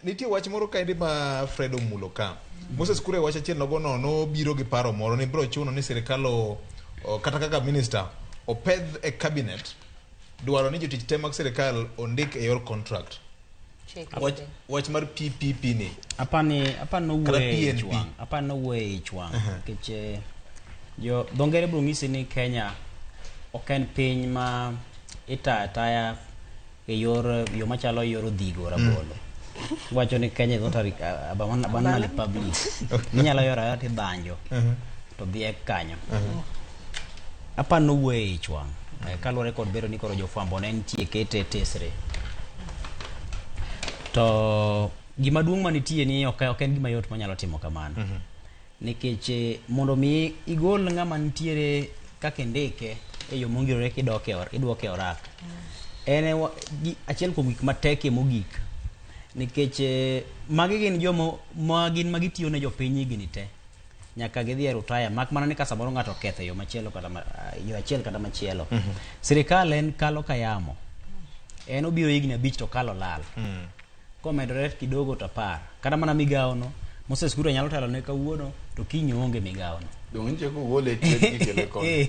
Nitie wach moro kaendi ma Fred omulo ka. Moses Kuria wach achiel nogo no nobiro gi paro moro ni biro chuno ni sirikal kata kaka minister opedh e cabinet dwaro ni jotich te mag sirikal ondik e yor contract. Chik. Wach mar PPP ni. Apani Kata nowuoyo e PNP. ich wang'. Apani nowuoyo e ich wang'. Nikech jo dho ngere biro nyisi ni Kenya ok en piny ma itayo ataya e yor yo machalo yor odhigo rabolo. Wacho ni Kenya is not a banana republic. Inyalo yoro ayora tidhanjo to dhiek kanyo. Apani nowuoyo e ich wang'. Kaluwore kod bedo ni koro jofwambo ne nitie kete tesre. To gima duong' manitie ni ok en gima yot manyalo timo kamano. Nikech mondo mi igol ng'ama nitiere kaka indike e yo mongirore kidoke idwoke e orak. En achiel kuom gik matekie mogik. Nikech magi gin joma ma gin ma gitiyo ne jopiny higni te. Nyaka gidhi e retire mak mana ni ka samoro ng'ato oketho e yo machielo kata yo achiel kata machielo. Sirikal en kalo ka yamo. En obiro higni 5 to kalo lal. Komedore kidogo to 10. Kata mana migawo no, Moses Kuria nyalo telo ne kawuono to kiny oonge migawo no. Dong' nitie kogole e twech gikele koni.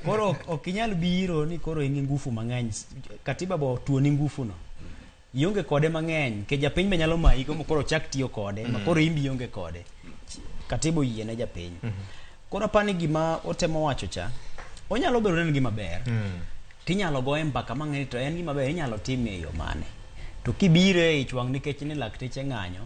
Koro ok inyal biro ni koro in gi ngufu mang'eny. Katiba bo tuoni ngufu no. Ionge kode mang'eny, nikech japiny be nyalo mayi ma koro chak tiyo kode, ma koro in be ionge kode. Katiba oyie ne japiny. Koro apani gima otemo wacho cha, onyalo bedo ni en gima ber. Tinyalo goye mbaka mang'eny to en gima ber inyalo time e yo mane. To kibiro e ich wang' nikech ni lakteche ng'anyo,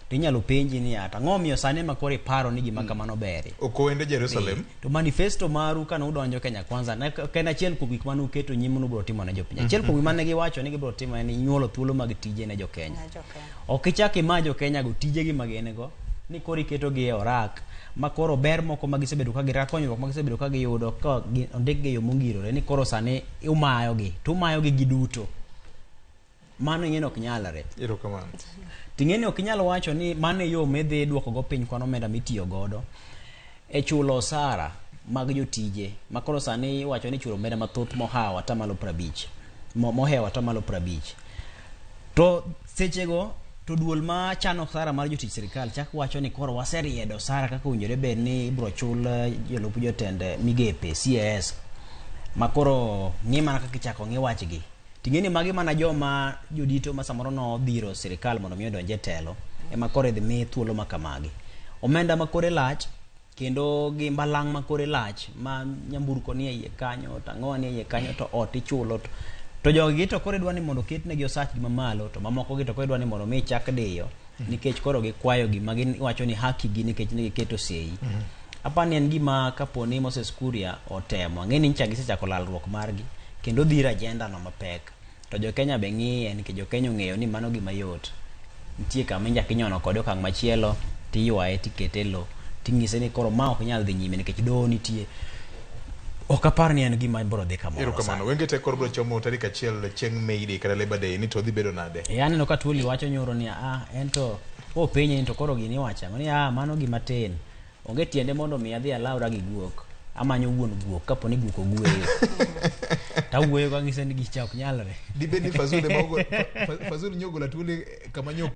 to inyalo penji ni ata ang'o omiyo sani ema koro iparo ni gima kamano beri. Ok owende Jerusalem. To manifesto maru kane udonjo Kenya Kwanza ne ok en achiel kuom gik mane uketo nyim nubiro timo ne jopiny. Achiel kuom gik mane giwacho ni gibiro timo en nyuolo thuolo mag tije ne jokenya. Ne jokenya. Ok ichak ima jokenya go tijegi ma gin go ni koro iketogi e orak ma koro ber moko ma gisebedo ka gi konyruok ma gisebedo ka giyudo ka ondikgi e yo mongirore ni koro sani umayogi to umayogi giduto. Mano ing'e ni ok nyalre. Erokamano. Ting'e ni ok inyal wacho ni mano e yo midhi duoko go piny kwan omenda mitiyo godo e chulo osara mag jotije ma koro sani iwacho ni ichulo omenda mathoth mohawo atamalo 50 mohewo atamalo 50 to sechego to duol ma chano osara mar jotich sirikal chak wacho ni koro waseriedo osara kaka owinjore bed ni ibiro chul jolup jotend migepe CAS ma koro ng'i mana kaka ichako ng'i wachgi. Ting'e ni magi mana joma jodito ma samoro nodhiro sirikal mondo mi odonj e telo ema koro idhi mi thuolo ma kamagi. Omenda ma kore lach kendo gi mbalang' ma kore lach ma nyamburko nie iye kanyo to ang'owa nie iye kanyo to ot ichulo to jogi to koro idwa ni mondo oketnegi osachgi mamalo to mamoko gi to koro idwa ni mondo mi chak diyo nikech koro gikwayo gima giwacho ni haki gi nikech ne giketo sei. Apani en gima kapo ni Moses Kuria otemo, ang'e ni nyicha gisechako lalruok margi kendo dhiro agenda no mapek. To jo Kenya be ng'iye nikech jo Kenya ong'eyo ni mano gima yot. Nitie kama inyako inyono kode okang' machielo tiywaye tikete e lo ting'ise ni koro ma ok nyal dhi nyime nikech doho nitie. Ok apar ni en gima biro dhi kamoro Erokamano. sani. Wenge te koro biro chomo tarik 1 chieng' May Day kata Labor Day ni to dhi bedo nade? Aneno ka Tuoli wacho nyoro ni en to kopenje ni to koro gini iwacho ang'o ni mano gima tin. Onge tiende mondo mi adhi alawra gi guok. Amanyo wuon guok kapo ni guok ogweyo. Tawuoyo kang'ise ni gicha ok nyalre. Dibed ni Fazul ema Fazul nyogolo Atuoli kama nyo